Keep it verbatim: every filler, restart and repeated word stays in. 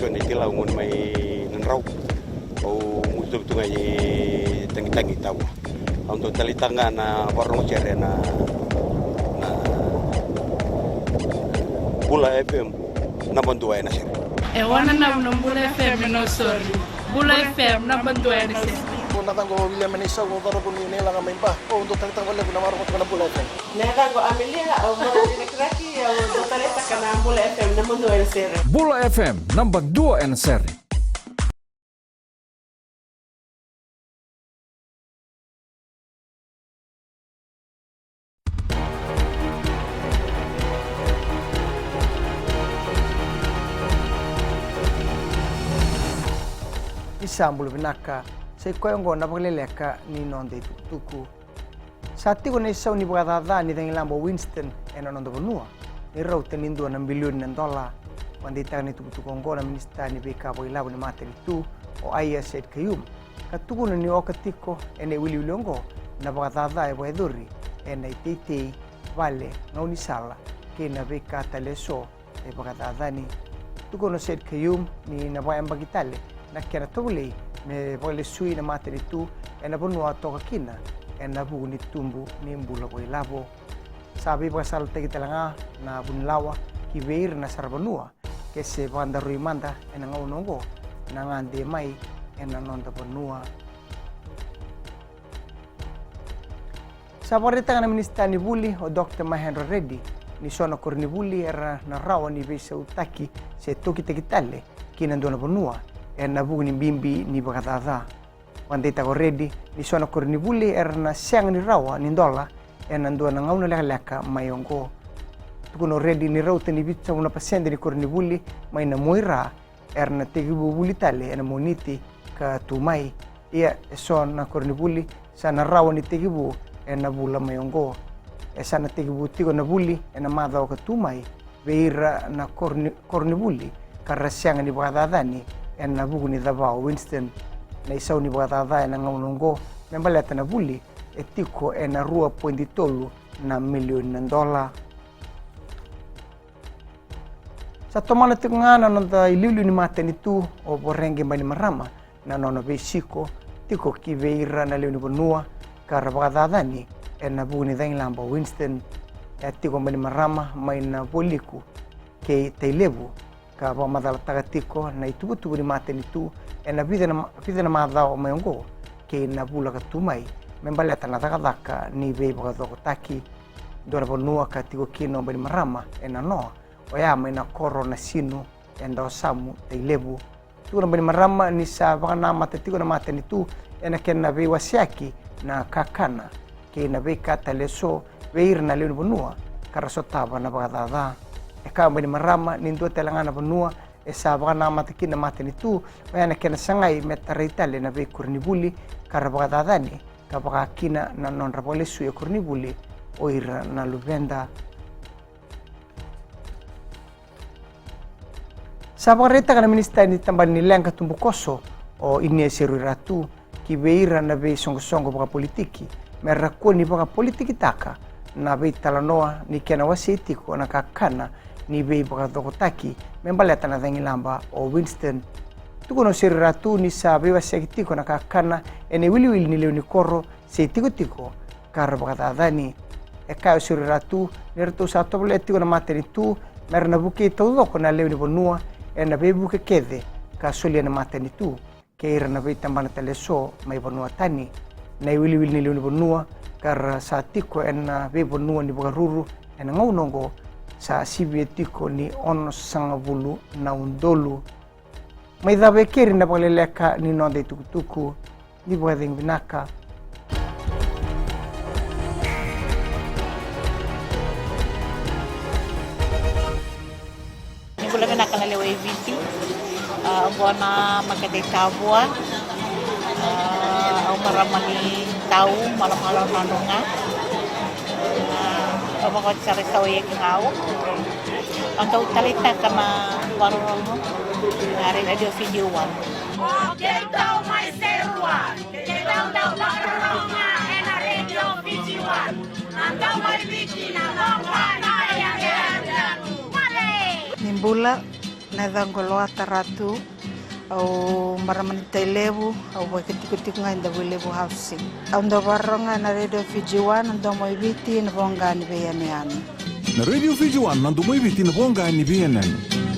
Nei Tilau, gone mai Nadrau. Au mutu tu ga i Tagitagi, Tavua. Au dau taleitaka ga na vakarorogo sere na, na Bula F M, naba dua ena sere. E wananavu na Bula F M e Nausori. Bula F M, naba dua ena sere. Ko na caqo William Meneisau, ko caravu ni Neilaga mai Ba. Au dau taleitaka vakalevu na vakarorogo tiko na Bula F M. Na yacaqu Amelia, au marama ni Rakiraki, au dau taleitaka na Bula F M, naba dua ena sere. Bula F M, naba dua ena sere. Ni sa bula vinaka, sa i koya oqo na vakaleleka ni noda itukutuku. Sa tiko na isau ni vakacaca ni cagilaba o Winston ena noda vanua, ni rauta ni dua na bilioni na dola. Vakadeitaka na itukutuku oqo na minisita ni veika vakailavo ni matanitu, o Aiyaz Sayed-Khaiyum, ka tukuna ni oka tiko ena iwiliwili oqo na vakacaca e vakayacori ena iteitei, vale, gaunisala kei na veika tale eso e vakacacani. Tukuna o Sayed-Khaiyum ni na vakayabaki tale na kena tovolei me vakalesui na matanitu ena vanua a toka kina ena vuku ni tubu ni bula vakailavo. Sa veivakasalataki tale ga na vunilawa ki vei ira na saravanua ke se vakadarui mada ena gauna oqo na gade mai ena noda vanua. Sa vakaraitaka na minisita ni vuli, o Doctor Mahendra Reddy, ni so na koronivuli era na rawa ni veisautaki se tokitaki tale ki na dua na vanua ena vuku ni bibi ni vakacaca. Vakadeitaka o Reddy ni so na koronivuli era na sega ni rawa ni dola ena dua na gauna lekaleka mai oqo. Tukuna o Reddy ni rauta ni vitusagavulu na pasede ni koronivuli mai na Muaira era na tekivu vuli tale ena Moniti ka tu mai. Ia, e so na koronivuli sa na rawa ni tekivu ena vula mai oqo. E sa na tekivu tiko na vuli ena macawa ka tu mai vei ira na koroni-, koronivuli ka ra sega ni vakacacani ena vuku ni cava o Winston. Na isau ni vakacaca ena gauna oqo me baleta na vuli e tiko ena rua poidi tolu na milioni na dola. Sa tomana tiko ga na noda iliuliu ni matanitu o Voreqe Bainimarama na nona veisiko tiko ki vei ira na lewe ni vanua ka ra vakacacani ena vuku ni cagilaba o Winston. E tiko Bainimarama mai na Vualiku kei Tailevu, ka vakamacalataka tiko na ituvatuva ni matanitu ena vica na, vica na macawa mai oqo kei na vula ka tu mai me baleta na cakacaka ni veivakacokotaki. Dua na vanua ka tiko kina o Bainimarama e nanoa, oya mai na koro Nasinu e Dawasamu, Tailevu. Tukuna o Bainimarama ni sa vakanamata tiko na matanitu ena kena veiwaseyaki na kakana kei na veika tale eso vei ira na lewe ni vanua ka ra sotava na vakacaca. E kaya o Bainimarama ni dua tale ga na vanua e sa vakanamata kina na matanitu, oya na kena sagai me tarai tale na veikoronivuli ka ra vakacacani, ka vaka kina na nodra vakalesui e koronivuli o ira na luveda. Sa vakaraitaka na minisita ni tabana ni leqa tubukoso, o Inia Seruiratu, ki vei ira na veisoqosoqo vakapolitiki me ra kua ni vakapolitikitaka na veitalanoa ni kena wasei tiko na kakana ni veivakacokotaki me baleta na cagilaba o Winston. Tukuna o Seruiratu ni sa veiwaseyaki tiko na kakana ena iwiliwili ni lewe ni koro se itikotiko ka ra vakacacani. E kaya o Seruiratu ni ratou sa tovolea tiko na matanitu me ra na vukei taucoko na lewe ni vanua ena veivuke kece ka solia na matanitu kei ira na veitabana tale eso mai vanua tani. Na iwiliwili ni lewe ni vanua ka ra sa tiko ena veivanua ni vakaruru ena gauna oqo sa sivia tiko ni onosagavulu na udolu. Mai cava e keri na vakaleleka ni noda itukutuku. Ni vakacegu vinaka. Ni bula vinaka na lewe i Viti. A, oqo na makete i Tavua. A, au marama ni Tau, Malomalo, Nadroga. A, au vakoti sara e Sauiaki ga au. Au dau taleitaka na vakarorogo na Radio Fiji One. O keitou mai Serua, keitou dau vakarorogo ena Radio Fiji One. Na dau mai Viti na noqu a na yageyage. Ni bula. Na yacaqu o Loata Ratu, au marama ni Tailevu, au vakaitikotiko ga e Davuilevu Housing. Au dau vakarorogo ga na Radio Fiji One, na domo i Viti, na voqa ni veiyanuyanu. Na Radio Fiji One, na domo i Viti, na voqa ni veiyanuyanu.